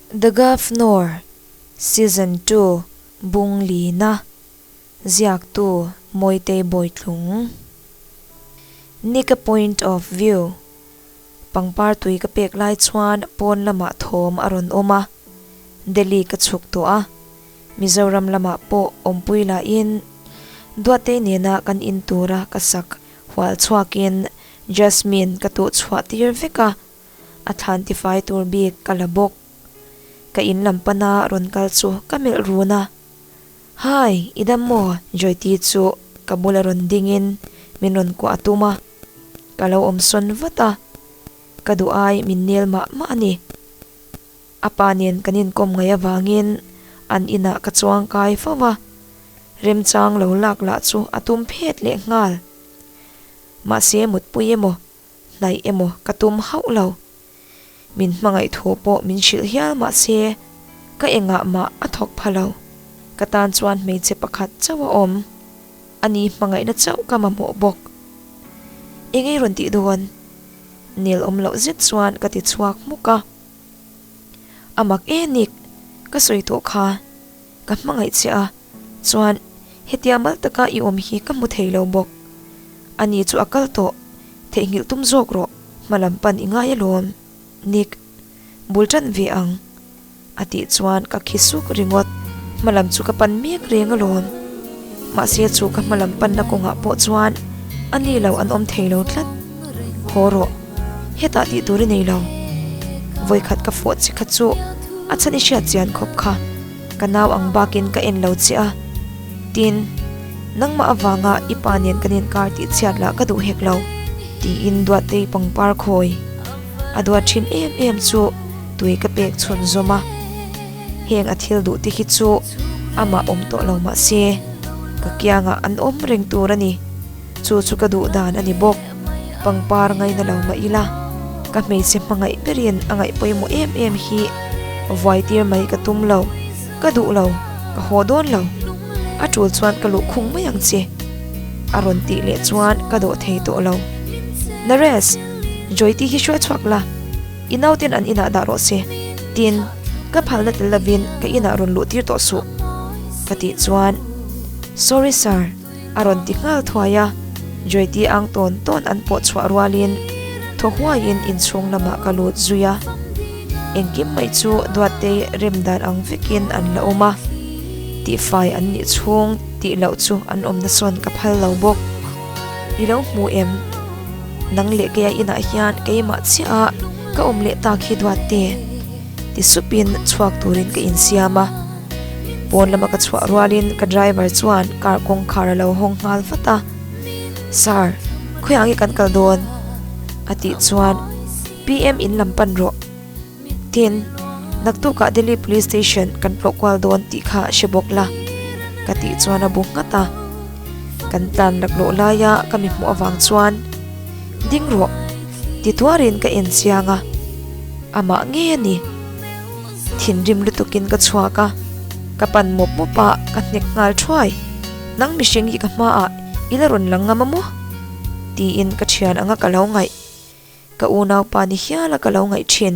The Governor, Season 2, Bung Lina, Ziaktu Mawitei Bawitlung. Nika Point of View, Pangpar tui ka pek lai chuan pawn lamah thawm a rawn awm a, Delhi ka chhuk tawh a, Mizoram lamah pawh awmpui lahin Duatei nena kan in tura ka sak hual chhuakin Jasmine ka tuh chhuah tir vek a, a thlan tifai tur bik ka la bawk. Ka in lam pana rawn kal chu ka melh run a, Hi, i dam maw? Joyty chu ka bula rawn dingin min rawn kuah a tum a, ka lo awm sawn vat a, ka duh ai min nel mah mah a ni. A pa nen kan inkawm ngaih avangin an inah ka chuang kai fo va, remchang lo lak lah chu a tum phet leh nghal. Mahse mutpui emaw, hnaih emaw ka tum hauh lo. Min hmangaih thu pawh min hrilh hial mahse ka engah mah a thawk pha lo. Ka tan chuan hmeichhe pakhat chauh a awm. Ani hmangaihna chauh ka mamawh bawk. Engei rawn tih dawn? Nel awm loh zet chuan ka ti chhuak hmuk a. A mak e Nick, ka sawi tawh kha. Ka hmangaih che a, chuan hetia mal taka i awm hi ka hmu thei lo bawk. Ani chu a kal tawh, theihnghilh tum zawk rawh, hma lam pan i ngai alawm, Nick. Bul tan ve ang. A tih chuan ka khi suk ringawt. Hma lam chu ka pan mek reng alawm. Mahse chu ka hma lam panna kawngah pawh chuan a ni lo an awm thei lo tlat. Haw rawh. Hetah tih tur i nei lo. Vawikhat ka fawh che kha chu a chhan i hriat chian khawp kha. Ka nau ang bakin ka en lo che a. Tin, nangmah avanga i pa nen kan inkar tih chhiat lah ka duh hek lo. Tiin Duatei pangpar khawi a duat thin em em chu tui ka pek chhun zawm a. Heng a thil duh te hi chu amah awm tawh lo mah se ka kiangah an awm reng tur a ni. Chu chu ka duh dan a ni bawk. Pangpar ngaina lo mah ila, ka hmeichhe hmangaih berin a ngaih pawimawh em em hi vuai tir mai ka tum lo. Ka duh lo, ka haw dawn lo. A tul chuan ka luh khung mai ang che. A rawn tih leh chuan ka dawh thei tawh lo. Naresh, Joyty hi hruai chhuak la, i nauten an inah dah rawh se. Tin, ka phalna tel lovin ka inah rawn luh tir tawh suh. Ka tih chuan, Sorry sir. A rawn ti nghal thuai a, Joyty ang tawn tawn an pawh chhuah rualin thaw huaiin inchhung lamah ka lut zui a. Engkim mai chu Duattei rem dan ang vekin an la awm a, tihfai an nih chhung tih loh chu an awmna sawn ka phal lo bawk. I lo hmu em? Nang leh keia inah hian keimah chiah a ka awm leh tak hi Duatte? Ti supin chhuak turin ka insiam a. Pawn lama ka chhuah rualin ka driver chuan car kawngkhar a lo hawng nghal vat a, Sir, khawiah nge kan kal dawn? a tih chuan PM in lam pan rawh. Tin, naktukah Delhi Police Station kan tlawh kual dawn tih kha hre bawk la, ka tih chuan a bu nghat a. Kan tlan laklawh laia ka mi hmuh avang chuan Ding rawh, ti tuarin ka en chiang a, amah nge a ni? Thinrim lutukin ka chhuak a, ka pan mawp mawp a, ka hnek nghal thuai. Nang mihring hi ka hmaah i la rawn lang ngam a maw? Tiin ka thian anga ka lo ngaih. Ka unaupa ni hiala ka lo ngaih thin.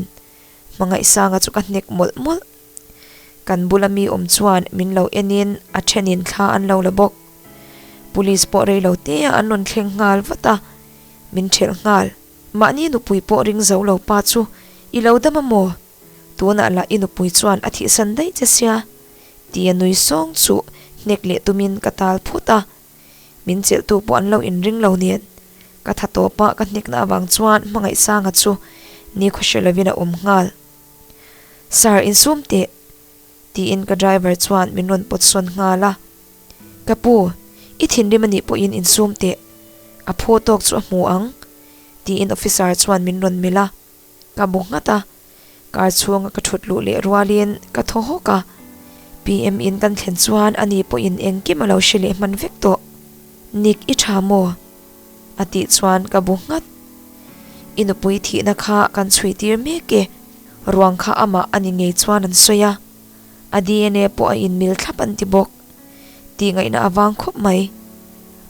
Hmangaihsanga chu ka hnek mawlh mawlh. Kan bula mi awm chuan min lo enin a thenin thla an lo la bawk. Police pawh rei lo te ah an rawn thleng nghal vat a, min thelh nghal. Mahni nupui pawh ring zo lo pa chu i lo dam a maw? Tunah lah i nupui chuan a thihsan daih che sia tia nui sawng chu hnek leh tumin ka tal phut a, min chelhtu pawh an lo inring lo nen ka tha tawp a, ka hnekna avang chuan Hmangaihsanga chu ni khaw hre lovin a awm nghal. Sir, insum teh! tiin ka driver chuan min rawn pawt sawn nghal a. Ka pu, i thinrim anih pawhin insum teh, a phaw tawk chu a hmu ang tiin officer chuan min rawn melh a. Ka bu nghat a, car chhunga ka thut luh leh rualin ka thaw hawk a, PM in kan thlen chuan ani pawhin engkim a lo hre leh hman vek tawh. Nick i tha maw? A tih chuan ka bu nghat. I nupui thihna kha kan chhui tir mek e, ruang kha amah a ni ngei chuan an sawi a, a DNA pawh a inmil thlap an ti bawk. Tih ngaihna a vang khawp mai.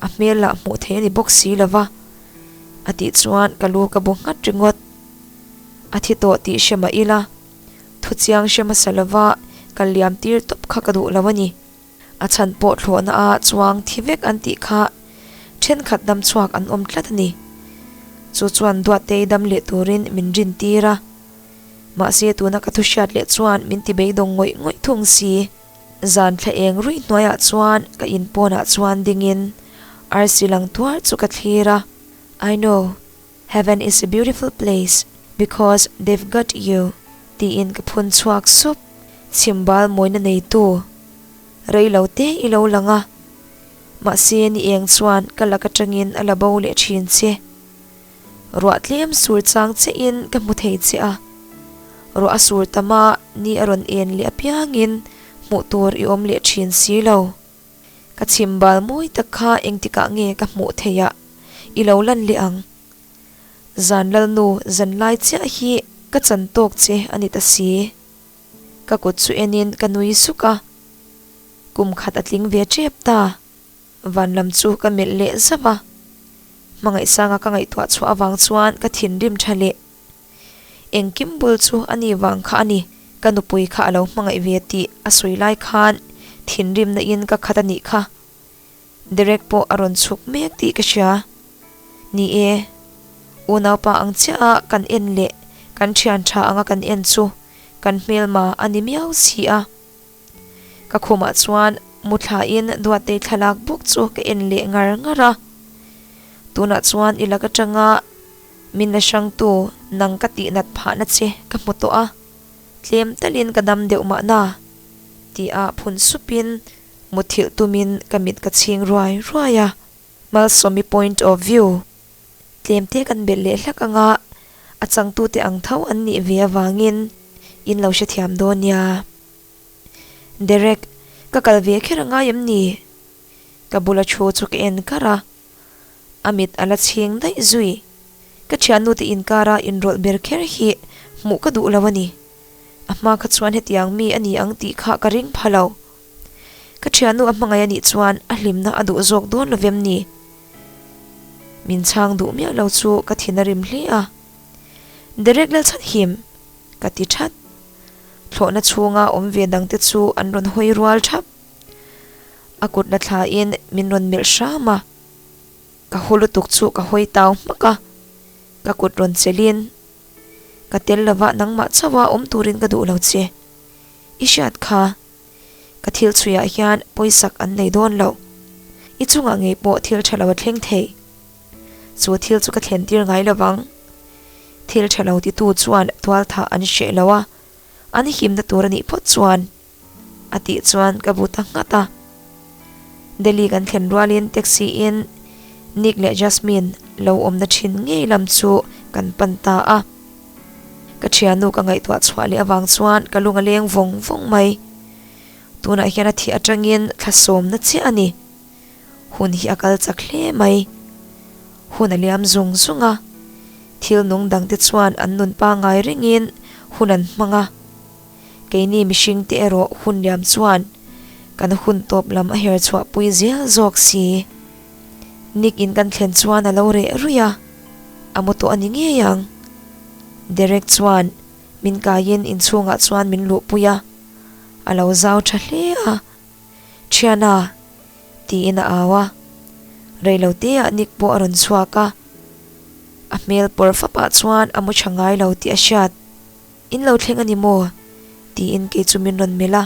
A hmel lah hmuh theih a ni bawk si lo va. A tih chuan ka lu ka bu nghat ringawt. A thi tawh tih hre mah ila, thu Thuchiang hre hmasa lova kal liam tir tawp kha ka duh lo a ni. A chhan pawh thlawhna a chuang thi vek an tih kha thenkhat dam chhuak an awm tlat a ni. Chu chuan Duattei dam leh turin min rin tir a. Mahse tuna ka thu hriat leh chuan min ti beidawng ngawih ngawih thung si. Zan thla eng ruih hnuaiah chuan ka in pawnah chuan dingin arsi lang tuar chu ka thlir a. I know. Heaven is a beautiful place because they've got you tiin ka phun chhuak sup. Chhimbal mawina neitu rei lo te i lo lang a, mahse ni eng chuan ka lak atangin a la bo leh thin che. Ruah tlem sur chang chiahin ka hmu thei che a, ruah a sur tam a ni a rawn en leh apiangin hmuh tur i awm leh thin si lo. Ka chhimbal mawi tak kha engtikah nge ka hmuh theih a i lo lan leh ang? Zan lalnu zan lai chiah hi ka chan tawk che a ni ta si. Ka kut chu enin ka nui suk a, kum khat a tling ve tep ta. Van lam chu ka melh leh zauh a, hmangaihsanga ka ngaihtuah chhuah avang chuan ka thinrim tha leh. Engkim bul chu a ni vang kha a ni, ka nupui kha a lo hmangaih ve tih a sawi lai khan thinrimna in ka khat a nih kha. Derek pawh a rawn chhuk mek tih ka hria. Ni e, unaupa ang chiah a kan en leh kan thian tha anga kan en chu kan hmelma a ni miau si a. Ka khumah chuan muthlain Duatei thlalak bawk chu ka en leh ngar ngar a. Tunah chuan i lak atanga min la hrangtu nang ka tih nat phahna che ka hmu tawh a, tlem talin ka dam deuh mahna tia phun supin muthilh tumin ka mit ka chhing ruai ruai a. Malsawmi point of view tlem te kan belh leh hlak anga a changtute ang tho an nih ve avangin in lo hrethiam dawn nia. Derek, ka kal ve kher a ngai em ni? Ka bula thu chu ka en kar a, a mit a la chhing daih zui. Ka thiannute inkara inrawlh ber kher hi hmuh ka duh lo a ni. A hma kha chuan hetiang mi a ni ang tih kha ka ring pha lo. Ka thiannu a hmangaih a nih chuan a hlimna a duh zawk dawn lo vem ni? Min chhang duh miah lo chu ka thin a rim hle a. Derek Lalchhanhim! Ka ti that. Thlawhna chhunga awm ve dangte chu an rawn hawi rual thap. A kut la thlain min rawn melh hram a, ka haw lutuk chu ka hawi tau hmak a, ka kut rawn chelhin, Ka tel lova nangmah chauha awm turin ka duh lo che. I hriat kha, ka thil chhuiah hian pawisak an nei dawn lo. I chungah ngei pawh thil tha lo a thleng thei. Chu thil chu ka thlen tir ngai lovang. Thil tha lo titu chuan tualthah an hreh lo a, an himna tur a nih phawt chuan. A tih chuan ka bu ta nghat a. Delhi kan thlen rualin taxi in Nick leh Jasmine lo awmna thin ngei lam chu kan pan ta a. Ka thiannu ka ngaihtuah chhuah leh avang chuan ka lung a leng vawng vawng mai. Tunah hian a thih atangin thla sawmna chiah a ni. Hun hi a kal chak hle mai. Hun a liam zung zung a, thil nung dangte chuan an nun pangngai ringin hun an hmang a. Keini mihringte erawh hun liam chuan kan hun tawp lam a her chhuah pui zel zawk si. Nick in kan thlen chuan a lo reh ruih a, a mu tawh a ni ngei ang. Derek chuan min kaiin inchhungah chuan min luhpui a, a lo zau tha hle a. Thiana! tiin a au a. Reiloteah Nick pawh a rawn chhuak a, a hmel pawr fapah chuan a mu tha ngai lo tih a hriat. In lo thleng a ni maw? tiin kei chu min rawn melh a,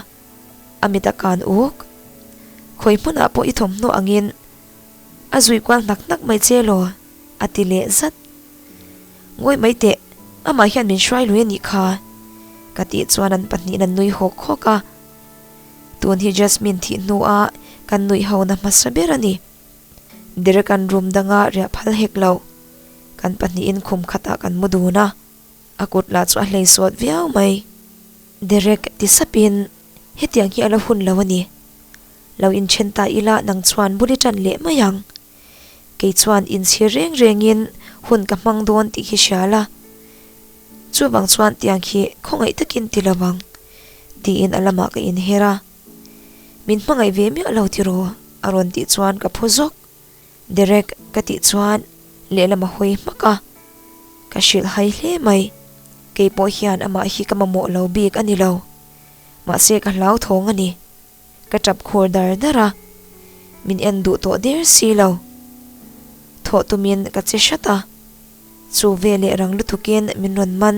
a mit a kan uk. Khawi hmunah pawh i thawmhnaw angin a zui kual hnak hnak mai che law? a ti leh zat. Ngawi mai teh, amah hian min hruai lui a nih kha, ka tih chuan an pahnihin an nui hawk hawk a. Tun hi Jasmine thih hnua kan nuih ho na hmasa ber a ni. Derek an room danga riah phal hek lo. Kan pahnihin khum khatah kan mu dun a, a kut lah chu a hlei sawt viau mai. Derek ti sapin, Hetiang hi a la hun lo a ni. Lo inthen ta ila nang chuan bul i tan leh mai ang. Kei chuan inchhir reng rengin hun ka hmang dawn tih hi hria la. Chuvang chuan tiang khi khawngaih takin ti lo ang, tiin a lamah ka inher a. Min hmangaih ve miah lo tiraw? a rawn tih chuan ka phu zawk. Derek ka tih chuan lehlam a hawi hmak a, ka hrilh hai hle mai. Kei pawh hian amah hi ka mamawh lo bik a ni lo. Mahse ka hlauthawng a ni. Ka tap khur dar dar a, min en duh tawh der si lo. Thawh tumin ka che hrat a, chu veleh rang lutukin min rawn man.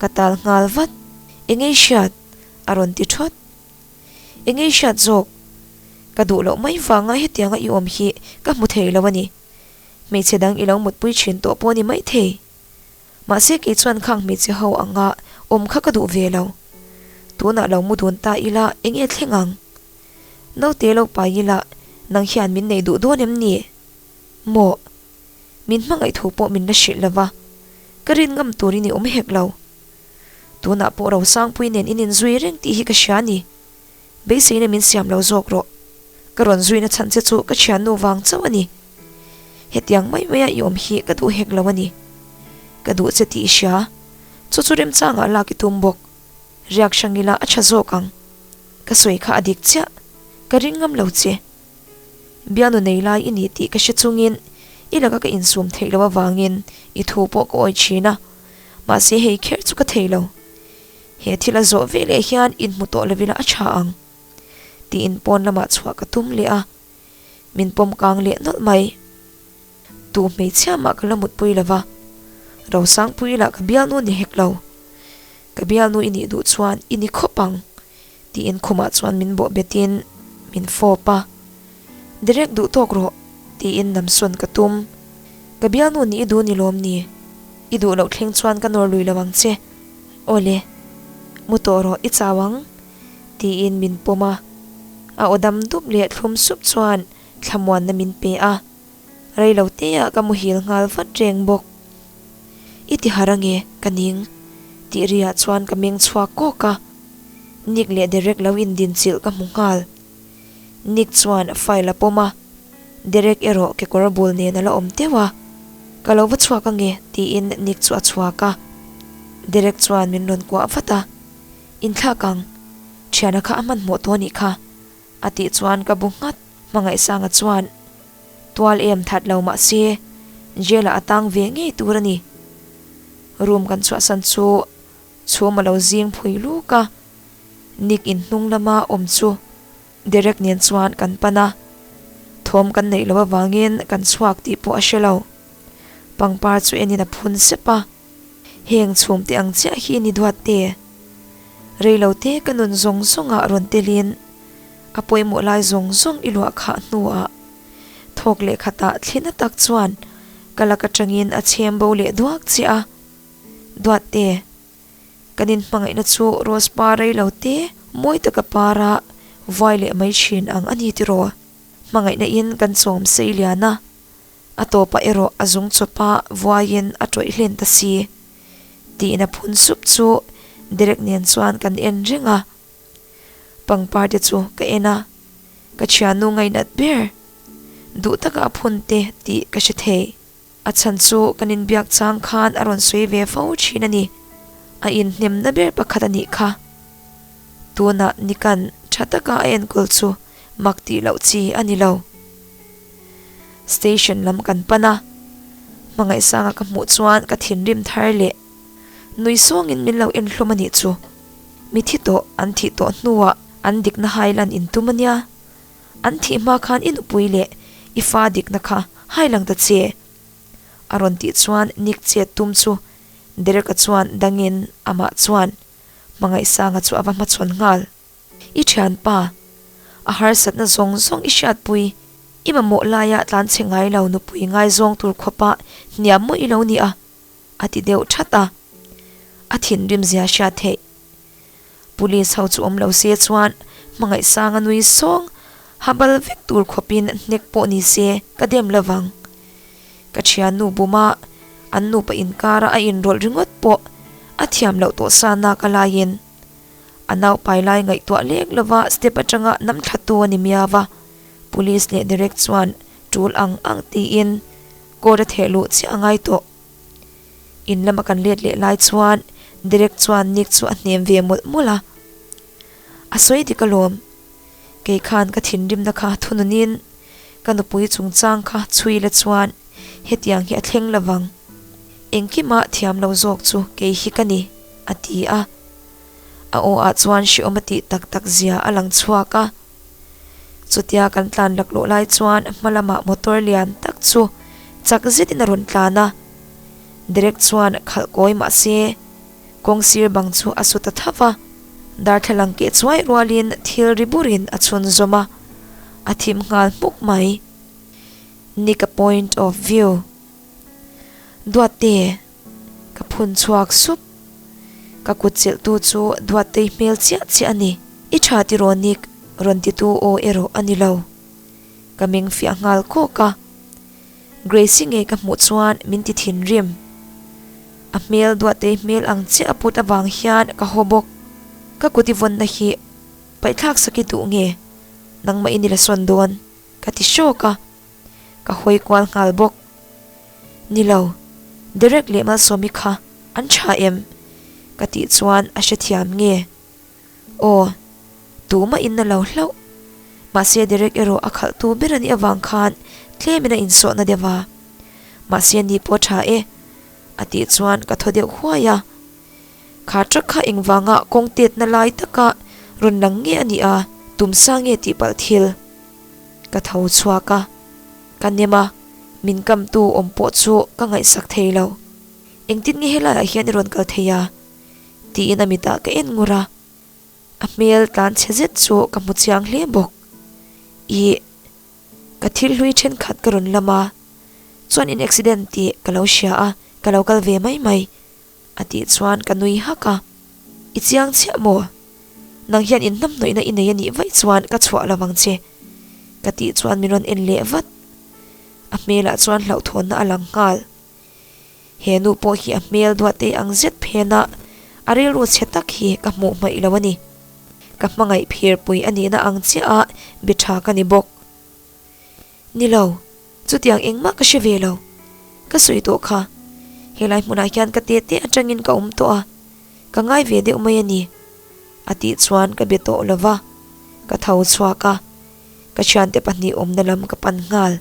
Ka tal nghal vat, Engei hriat? a rawn ti thawt. Engei hriat zawk? Ka duh loh mai vanga hetianga i awm hi ka hmu thei lo a ni. Hmeichhe dang i lo mutpui thin tawh pawh a ni maithei. Mahse kei chuan khang hmeichhe ho anga awm kha ka duh ve lo. Tunah lo mu dun ta ila eng nge thleng ang? Naute lo pai ila nang hian min nei duh dawn em ni? Maw? Min hmangaih thu pawh min la hrilh lo va, ka rin ngam turin i awm hek lo. Tunah pawh Rosangpui nen in inzui reng tih hi ka hria a ni. Beiseina min siam lo zawk rawh. Ka rawn zuina chhan che chu ka thiannu vang chauh a ni. Hetiang mai maia i awm hi ka duh hek lo a ni. Ka duh che tih i hria. Chu chu remchangah lak i tum bawk. Riak hrang ila a tha zawk ang. Ka sawi kha a dik chiah. Ka ring ngam lo che. Bialnu nei lai i ni tih ka hre chungin i laka ka insum theih loh avangin i thu pawh ka awih thin a. Mahse hei kher chu ka thei lo. He thil a zawh veleh hian inhmu tawh lovila a tha ang tiin pawn lamah chhuah ka tum leh a, min pawm kang leh nawlh mai. Tu hmeichhia mah ka la mutpui lova, Rosangpui lah ka bialnu ni hek lo. Ka bialnu i nih duh chuan i ni khawp ang tiin khumah chuan min bawh betin min fawp a, Derek duh tawk rawh tiin namsawn ka tum. Ka bialnu nih i duh ni lawm ni? I duh loh thleng chuan ka nawr lui lo ang che. Awle, mu tawh rawh i chau ang, tiin min pawm a. A aw dam dup leh thlum sup chuan thlamuanna min pe a. Rei lo teah ka muhil nghal vat reng bawk. I ti har ange, ka ning, tih riah chuan ka meng chhuak kawk a. Nick leh Derek lo indinchilh ka hmu nghal. Nick chuan file a pawm a, Derek erawh kekawr bul nen a la awm teuh a, Ka lo va chhuak ange tiin Nick chu a chhuak a. Derek chuan min rawn kuah vat a, Inthlak ang, thiana kha a hmanhmawh tawh anih kha a tih chuan ka bu nghat. Hmangaihsanga chuan tual em that lo mah se jail ah a tang ve ngei tur a ni. Room kan chhuahsan chu Chhum a lo zing phui luk a, Nick in hnung lama awm chu Derek nen chuan kan pan a, thawm kan neih loh avangin kan chhuak tih pawh a hre lo. Pangpar chu enin a phun sep a, Heng chhum te ang chiah hi ni duat te. Reilote ka nun zawng zawngah rawn telin a pawimawh lai zawng zawng i luah khah hnuah thawk leh khatah thlina tak chuan ka lak atangin a chhem bo leh duak chiah a. Duatte, kan inhmangaihna chu Rose pa rei lo te mawi taka para vuai leh mai thin ang a ni tiraw? Hmangaihna in kan chawm sei lian a, a tawpah erawh a zung chawpa vuaiin a tawih hlen ta si. Tiin a phun sup chu Derek nen chuan kan en reng a. Pangpar te chu ka en a, ka thiannu ngainat ber duh taka a phun te tih ka hre thei. A chhan chu kan inbiak chang khan a rawn sawi ve fo thin a ni. A inhnemna ber pakhat a nih kha. Tunah Nikan tha taka a enkawl chu mak tih loh chi a ni lo. Station lam kan pan a, Hmangaihsanga ka hmuh chuan ka thinrim thar leh nui sawngin min lo en hlawm a nih chu. Mi thi tawh an thih tawh hnuah an dikna hailan intum a nia. An thih hma khan i nupui leh i fa dikna kha hai lang ta che. A rawn tih chuan Nick chet tum chu Derek-a chuan dangin amah chuan Hmangaihsanga chu a va hmachhawn nghal. I thianpa, a harsatna zawng zawng i hriatpui, i mamawh laia tlanchhe ngai lo nupui ngaizawng tur khawpa hniam maw i lo ni a? a ti deuh that a. A thinrim zia hriat theih. Police ho chu awm lo se chuan Hmangaihsanga nui sawng habal vek tur khawpin hnek pawh ni se ka dem lovang. Ka thiannu buma an nupa inkara a inrawlh ringawt pawh a thiam loh tawh sa nak a laiin a naupai lai ngaihtuah lek lova step atanga nam thlatu a ni miau a, Police leh Derek chuan tul ang ang tiin court a theh luh chiah a ngai tawh. In lama kan let leh lai chuan Derek chuan Nick chu a hnem ve mawlh mawlh a. A sawi dik alawm. Kei khan ka thinrimna kha thununin ka nupui chungchang kha chhui la chuan hetiang hi a thleng lovang. Engkima thiam lo zawk chu kei hi ka ni, a ti a. A aw ah chuan hreawm a tih tak tak zia a lang chhuak a. Chutia kan tlan laklawh lai chuan hma lamah motor lian tak chu chak zetin a rawn tlan a. Derek chuan khalh kawi mah se kawng sir bang chu a su ta tho va. Darthlalang keh chuai rualin thil ri burin a chhunzawm a, a thim nghal hmuk mai. Nick a point of view. Duatte, ka phun chhuak sup. Ka kut chelhtu chu Duattei hmel chiah chiah a ni. I tha tiraw Nick, rawn titu aw erawh a ni lo. Ka meng fiah nghal kawk a. Gracie ngei ka hmuh chuan min ti thinrim. A hmel Duattei hmel ang chiah a put avang hian ka haw bawk. Ka kut i vawnna hi paihthlak sak i duh nge? Nangmah i ni la sawn dawn, ka ti hrawk a. Ka hawi kual nghal bawk. Ni lo, Derek leh Malsawmi kha an tha em? Ka tih chuan a hrethiam nge? Aw, tumah in na lo hlauh. Mahse Derek erawh a khalhtu ber a nih avang khan tlemin a insawhna deuh a. Mahse ni pawh tha e, a tih chuan ka thaw deuh huai a. Kha truck kha engvanga kawng tetna lai taka rawn lang nge a nih a, tumsa nge tih palh thil. Ka tho chhuak a, ka nem a, min kamtu awm pawh chu ka ngaihsak thei lo. Engtin nge helaiah hian i rawn kal thei a? tiin a mitah ka en ngur a, a hmel tlan chhe zet chu ka hmu chiang hle bawk. Ih, ka thil hlui thenkhat ka rawn lam a, chuan in accident tih ka lo hria a, ka lo kal ve mai mai. A tih chuan ka nui hak a, I chiang chiah maw? Nang hian in hnamhnawihna i nei a nih vaih chuan ka chhuah lo vang che, ka tih chuan min rawn en leh vat. A hmelah chuan hlauhthawnna a lang nghal. He nu pawh hi a hmel duatei ang zet phen a, a rilru chhe tak hi ka hmuh hmaih lo a ni. Ka hmangaih phirpui a nihna ang chiah a be tha ka ni bawk. Ni lo, chutiang engmah ka hre ve lo. Ka sawi tawh kha, helai hmunah hian ka te te atangin ka awm tawh a, ka ngai ve deuh mai a ni, a tih chuan ka be tawh lo va, ka tho chhuak a, ka thiante pahnih awmna lam ka pan nghal.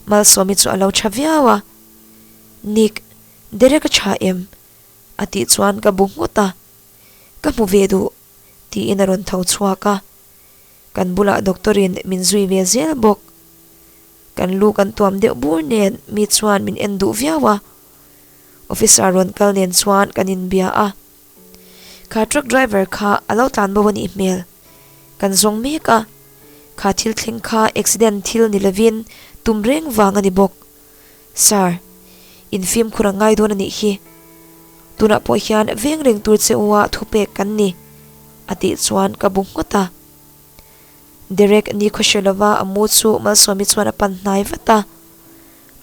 Malsawmi chu a lo tha viau a, Nick, Derek a tha em? a tih chuan ka bu nghut a, Ka hmu ve duh, tiin a rawn tho chhuak a. Kan bulah doctor in min zui ve zel bawk. Kan lu kan tuam deuh bur nen mi chuan min en duh viau a. Officer rawn kal nen chuan kan inbia a. Kha truck driver kha a lo tlan bo a nih hmel. Kan zawng mek a. Kha thil thleng kha accident thil ni lovin tum reng vang a ni bawk. Sir, in fimkhur a ngai dawn a nih hi. Tunah pawh hian veng reng tur che u a thupek kan ni, a tih chuan ka bu nghut a. Derek ni khawhre lova a mu chu Malsawmi chuan a pan hnai vat a.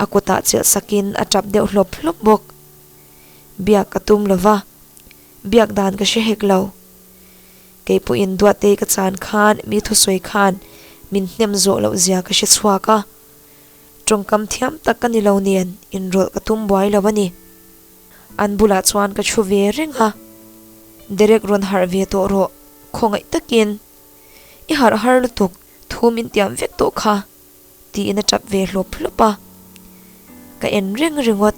A kutah chelh sakin a tap deuh hlawp hlawp bawk. Biak ka tum lova, biak dan ka hre hek lo. Kei pawhin Duatei ka chan khan mi thusawi khan min hnem zawh loh zia ka hre chhuak a. Tawngkam thiam tak ka ni lo nen inrawlh ka tum buai lo a ni. An bulah chuan ka thu ve reng a, Derek rawn harh ve tawh rawh, khawngaih takin. I harh har lutuk, thu min tiam vek tawh kha, tiin a tap ve hlawp hlawp a. Ka en reng ringawt.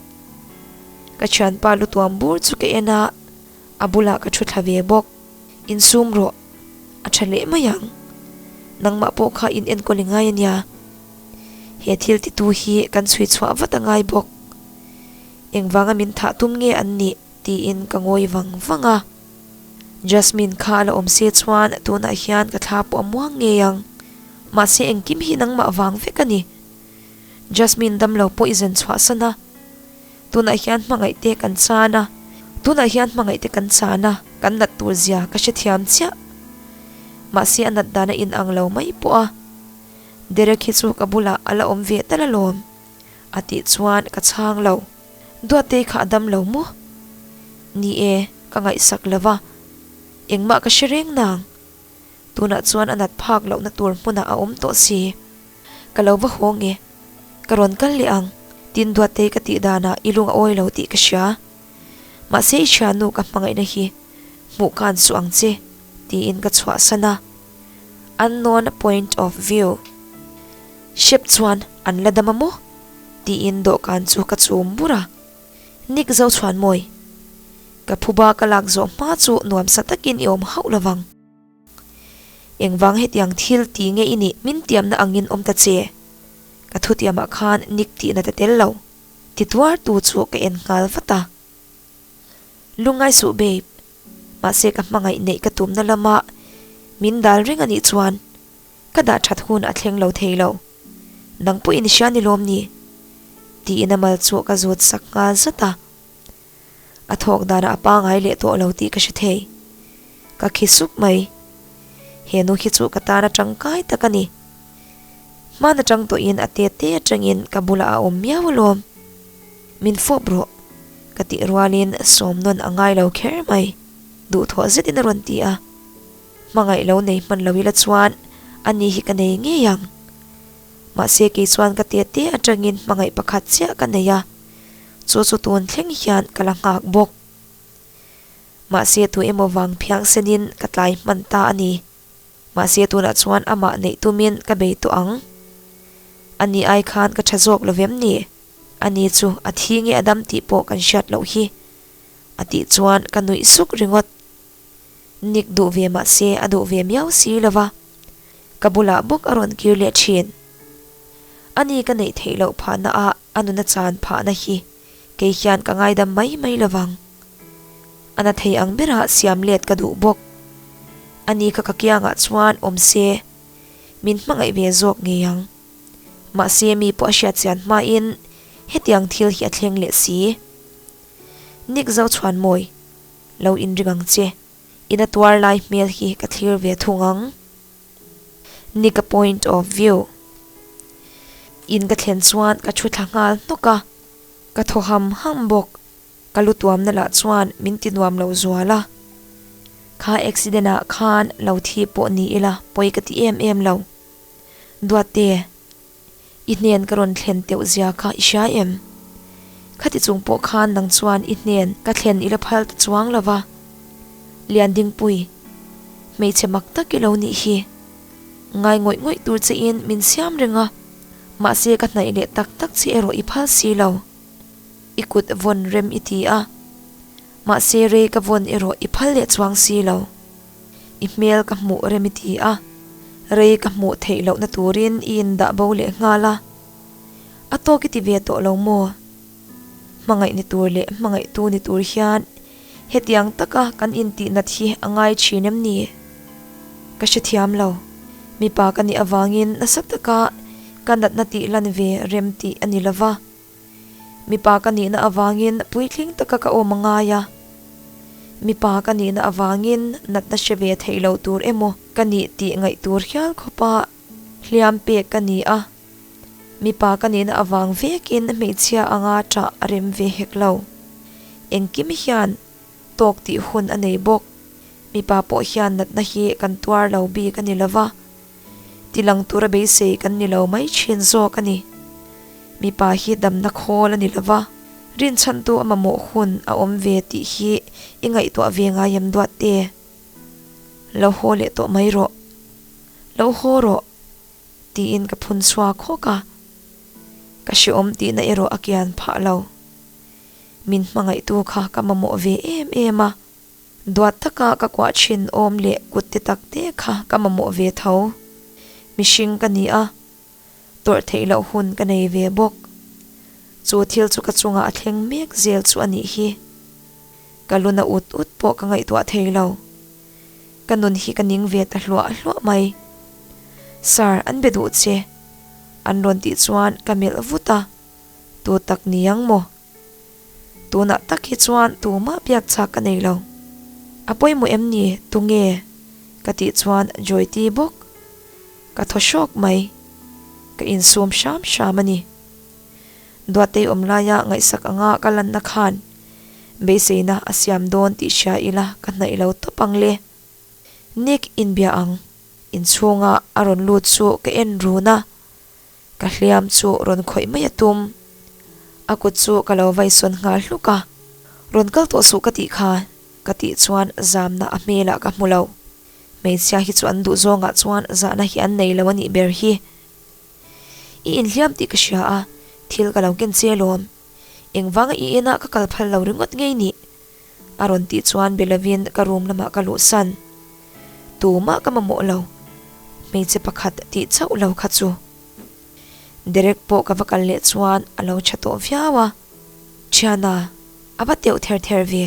Ka thianpa lu tuam bur chu ka en a, a bulah ka thu thla ve bawk. Insum rawh, a tha leh mai ang. Nangmah pawh kha in enkawl i ngai a nia. He thil titu hi kan chhui chhuah vat a ngai bawk. Engvanga min thah tum nge an nih tiin ka ngawi vang vang a. Jasmine kha a la awm se chuan tunah hian ka thla pawh a muang ngei ang. Mahse engkim hi nangmah vang vek a ni. Jasmine damlo pawh i zen chhuah san a. Tunah hian hmangaih te kan chan a. Tunah hian hmangaih te kan chan a, kan nat tur zia ka hrethiam chiah. Mahse a nat dan a inang lo mai pawh a. Derek hi chu ka bulah a la awm ve tal alawm. A tih chuan ka chhang lo. Duatei kha a dam lo maw? Ni e, ka ngaihsak lo va. Engmah ka hre reng nang. Tunah chuan a nat phak lohna tur hmunah a awm tawh si. Ka lo va haw nge. Ka rawn kal leh ang. Tin Duatei ka tih danah i lung a awi lo tih ka hria. Mahse i thiannu ka hmangaihna hi hmuh khan suh ang che, tiin ka chhuahsan a. Unknown point of view. Hrep chuan an la dam a maw? tiin dawhkan chu ka chum bur a. Nick Zochhuanmawi, ka phuba ka lak zawh hma chu nuamsa takin i awm hauh lovang. Engvang hetiang thil ti nge i nih min tiamna angin awm ta che? Ka thutiamah khan Nick tihna ta tel lo. Ti tuartu chu ka en nghal vat a. Lungngai suh babe, mahse ka hmangaih neih ka tumna lama min dal reng anih chuan ka dah that hun a thleng lo thei lo. Nang pawhin i hria ni lawm ni? Tiin a mal chu ka zut sak nghal zat a. A thawk danah a pangai leh tawh lo tih ka hre thei. Ka khi sup mai. He nu hi chu ka tan a tangkai tak a ni. Hman atang tawhin a te te atangin ka bulah a awm miau alawm. Min fawp rawh. Ka tih rualin sawm nawn a ngai lo kher mai. Duhthawh zetin a rawn ti a. Hmangaih lo nei hman lo ila chuan ani hi ka nei ngei ang. Mahse kei chuan ka te te atangin hmangaih pakhat chiah ka nei a. Chu chu tun thleng hian ka la nghak bawk. Mahse tu emaw vang phiang senin ka tlai hman ta a ni. Mahse tunah chuan amah neih tumin ka bei tawh ang. Ani ai khan ka tha zawk lo vem ni? Ani chu a thi nge a dam tih pawh kan hriat loh hi. A tih chuan ka nuih suk ringawt. Nick duh ve mahse a duh ve miau si lo va. Ka bulah bawk a rawn kir leh thin. Ani ka neih theih loh phahna ah a nuna chan phahna hi kei hian ka ngaidam mai mai lo vang. A na thei ang berah siam let ka duh bawk. Ani kha ka kiangah chuan awm se, min hmangaih ve zawk ngei ang. Mahse mi pawh a hriat chian hmain hetiang thil hi a thleng leh si. Nick Zochhuanmawi, lo inring ang che. I na tuar lai hmel hi ka thlir ve thung ang. Nick-a point of view. In ka thlen chuan ka thu thla nghal hnawk a, ka thaw ham ham bawk. Ka lu tuamna lah chuan min ti nuam lo zual a, kha accident ah khan lo thi pawh ni ila pawi ka ti em em lo. Duatte, i hnen ka rawn thlen teuh zia kha i hria em? Khati chung pawh khan nang chuan i hnen ka thlen ila phal ta chuang lo va. Liandingpui, hmeichhe mak tak i lo nih hi. Ngai ngawih ngawih tur che in min siam reng a, mahse ka hnaih leh tak tak che erawh i phal si lo. I kut vawn rem i ti a, mahse rei ka vawn erawh i phal leh chuang si lo. I hmel ka hmuh rem i ti a, rei ka hmuh theih lohna turin i indah bo leh nghal a. A tawk i ti ve tawh lo maw? Hmangaih ni tur leh hmangaihtu ni tur hian hetiang taka kan intihnat hi a ngai thin em ni? Ka hrethiam lo. Mipa ka nih avangin nasa taka ka natna tih lan ve rem tih a ni lova. Mipa ka nihna avangin puitling taka ka awm a ngai a. Mipa ka nihna avangin natna hre ve theih loh tur emaw ka nih tih ngaih tur hial khawpa hliam pek ka ni a. Mipa ka nihna avang vekin hmeichhia anga ṭah a rem ve hek lo. Engkim hian tawk tih hun a nei bawk. Mipa pawh hian natna hi kan tuar lo bik a ni lova. Tilang tura beisei kan ni lo mai thin zawk a ni. Mipa hi damna khawl a ni lo va, rinchhantu a mamawh hun a awm ve tih hi i ngaihtuah ve ngai em duat te? Lo haw leh tawh mai rawh. Lo haw rawh. Tiin ka phun chhuak hawk a. Ka hreawm tihna erawh a kian phah lo. Min hmangaihtu kha ka mamawh ve em em a. Duat taka ka kuah thin awm leh kut te tak te kha ka mamawh ve tho. Mihring ka ni a, tawrh theih loh hun ka nei ve bawk. Chu thil chu ka chungah a thleng mek zel chu a nih hi. Ka luna ut ut pawh ka ngaihtuah thei lo. Ka nun hi ka ning ve ta hluah hluah mai. Sir, an be duh che. An rawn tih chuan ka melh vut a, Tu tak ni ang maw? Tunah tak hi chuan tumah biak chak ka nei lo. A pawimawh em ni? Tunge? Ka tih chuan Joyte bawk. Ka thaw hrawk mai. Ka insum hram hram a ni. Duatei awm laia ngaihsak anga ka lanna khan beiseina a siam dawn tih hria ila ka hnaih lo tawp ang le. Nick inbia ang. Inchhunga a rawn lut chu ka en run a. Ka hliam chu rawn khawih mai a tum. A kut chu ka lo vaisawn nghal hluk a, Rawn kal tawh suh ka tih kha, ka tih chuan zamna a hmelah ka hmu lo. Hmeichhia hi chu an duh zawngah chuan zahna hi an nei lo a nih ber hi. I inhliam tih ka hria a, thil ka lo ken che lawm. Engvanga i inah ka kal phal lo ringawt ngei nih? A rawn tih chuan be lovin ka room lamah ka luhsan. Tumah ka mamawh lo, hmeichhe pakhat tih chauh lo kha chu. Derek pawh ka va kal leh chuan a lo tha tawh viau a. Thiana, a va teuh ther ther ve.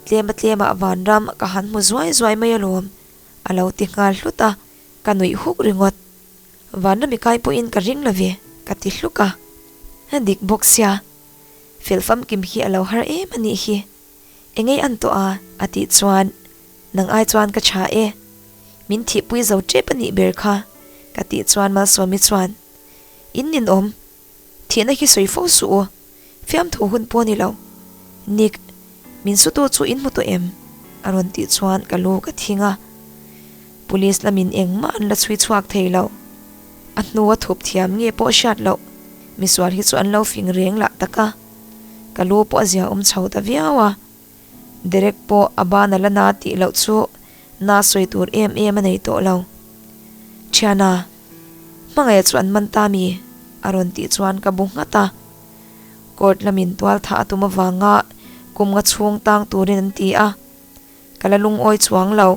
Tlema tlemah vanram ka han hmu zuai zuai mai alawm, a lo ti nghal hlut a, ka nuih huk ringawt. Vanrami kai pawhin ka ring lo ve, ka ti hluk a. A dik bawk sia, fel famkim hi a lo har em a nih hi. Engei an tawh a? A tih chuan, Nang ai chuan ka tha e. Min thihpui zo tep a nih ber kha, ka tih chuan Malsawmi chuan, In ninawm, thihna hi sawi fo suh u, fiamthu hun pawh a ni lo. Nick, min sutu chu in hmu tawh em? A rawn tih chuan ka lu ka thing a. Police lamin engmah an la chhui chhuak thei lo. A hnua thup thiam nge pawh hriat loh, misual hi chu an lo fing reng lah tak a. Ka lu pawh a zia awm chho ta viau a. Derek pawh a ban a la na tih loh chu na sawi tur em em a nei tawh lo. Thiana, hmangaih chu an man ta mi? a rawn tih chuan ka bu nghat a. Court lamin tual thah a tum avanga kum nga chhung tang turin an ti a. Ka la lungawi chuang lo.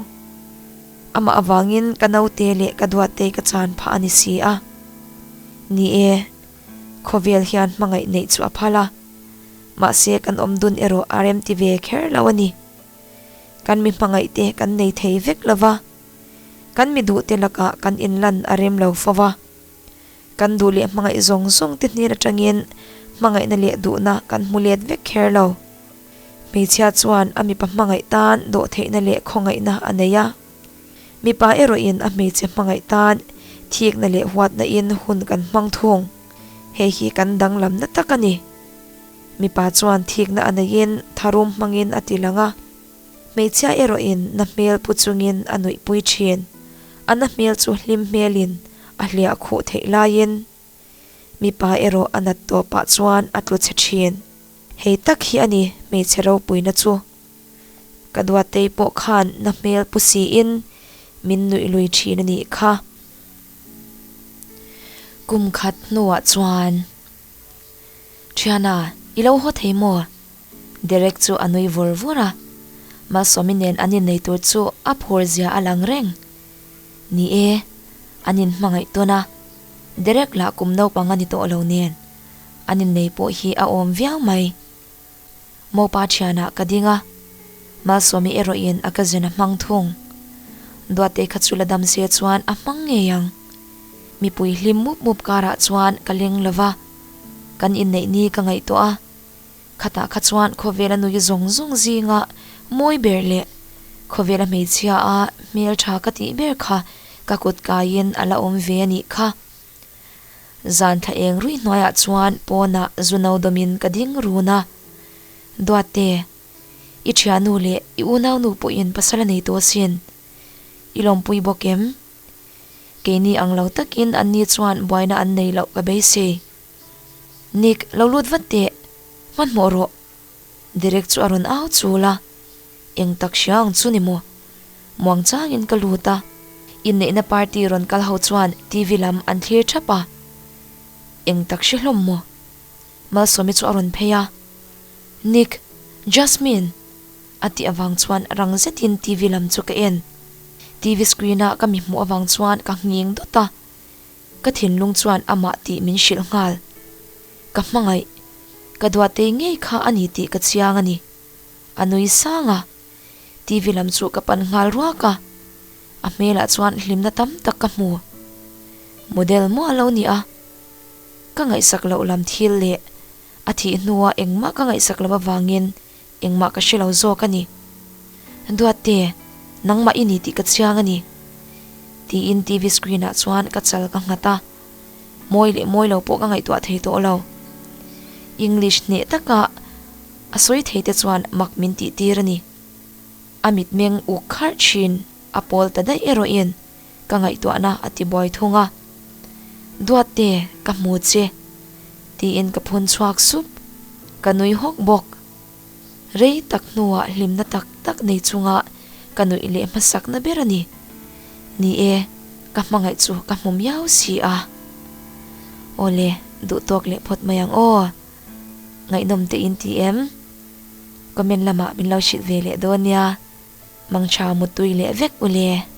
Amah avangin ka naute leh ka duattei ka chan phah a ni si a. Ni e. Khawvel hian hmangaih neih chu a phal a, mahse kan awm dun erawh a remti ve kher lo a ni. Kan mi hmangaih te kan nei thei vek lo va, kan mi duh te lakah kan inlan a rem lo fo va. Kan duh leh hmangaih zawng zawng te hnen atangin hmangaihna leh duhna kan hmu let vek kher lo. Hmeichhia chuan a mipa hmangaih tan dawhtheihna leh khawngaihna a nei a. Mipa erawhin a hmeichhe hmangaih tan thikna leh huatna in hun kan hmang thung. Hei hi kan danglamna tak a ni. Mipa chuan thikna a neiin tharum hmangin a ti lang a. Hmeichhia erawhin na hmel pu chungin a nuihpui thin. A na hmel chu hlim hmelin a hliah khuh theih laiin mipa erawh a nat tawpah chuan a tlu chhe thin. Hei tak hi a ni hmeichhe ropuina chu. Ka duatei pawh khan na hmel pu siin min nuih lui thin a nih kha. Kum khat hnuah chuan, Thiana, i lo haw thei maw? Derek chu a nui vur vur a, Malsawmi nen an innei tur chu a phur zia a lang reng. Ni e, an inhmangaih tawn a, Derek lah kum naupang a ni tawh lo nen, an innei pawh hi a awm viau mai. Mopa thianah ka ding a, Malsawmi erawhin a cousin a hmang thung. Duattei kha chu la dam se chuan a hmang ngei ang. Mipui hlim mup mup karah chuan ka leng lo va, kan inneih ni ka ngaihtuah a, khatah kha chuan khawvela nui zawng zawng zinga mawi ber leh khawvela hmeichhia a hmeltha ka tih ber kha ka kut kaiin a la awm ve a nih kha. Zan thla eng rui hnuaiah chuan pawnah zu no dawmin ka ding run a, Duatte, i thiannu leh i unaunu pawhin pasal a nei tawh asin. I lawmpui bawk em? Keini ang lo takin anni chuan buaina an nei loh ka beisei. Nick, lo lut vat teh, hmanhmawh rawh. Derek chu a rawn au chul a, Eng tak hria ang chu ni maw? Muang changin ka lut a, inneihna party rawn kal ho chuan TV lam an thlir thap a. Eng tak hre hlawm maw? Malsawmi chu a rawn phei a, Nick, Jasmine! a tih avang chuan rang zetin TV lam chu ka en. TV screen a ka mi hmuh avang chuan ka nghing dawt a, ka thinlung chuan amah tih min hrilh nghal. Ka hmangaih, ka duatei ngei kha a ni tih ka chiang a ni. A nui sang a, TV lam chu ka pan nghal ruak a, a hmelah chuan hlimna tam tak ka hmu. Model maw a lo ni a, ka ngaihsak loh lam thil leh a thih hnua engmah ka ngaihsak loh avangin engmah ka hre lo zawk a ni. Duatte, nangmah i ni tih ka chiang a ni, tiin TV screen ah chuan ka chal ka nghat a, mawi leh mawi lo pawh ka ngaihtuah thei tawh lo. English hneh taka A sawi thei te chuan mak min tih tir a ni. A mitmeng uk kharh thin a pawl ta daih erawhin ka ngaihtuahna a ti buai thung a. Duatte, ka hmu che, tiin ka phun chhuak sup. Ka nui hawk bawk. Rei tak hnuah hlimna tak tak nei chunga ka nuih leh hmasakna ber a ni. Ni e, ka hmangaih chu ka hmu miau si a. Awle, duhtawk leh phawt mai ang aw. Ngaihnawm te in ti em? Comment lamah min lo hrilh ve leh dawn nia. Mangtha muttui leh vek u le.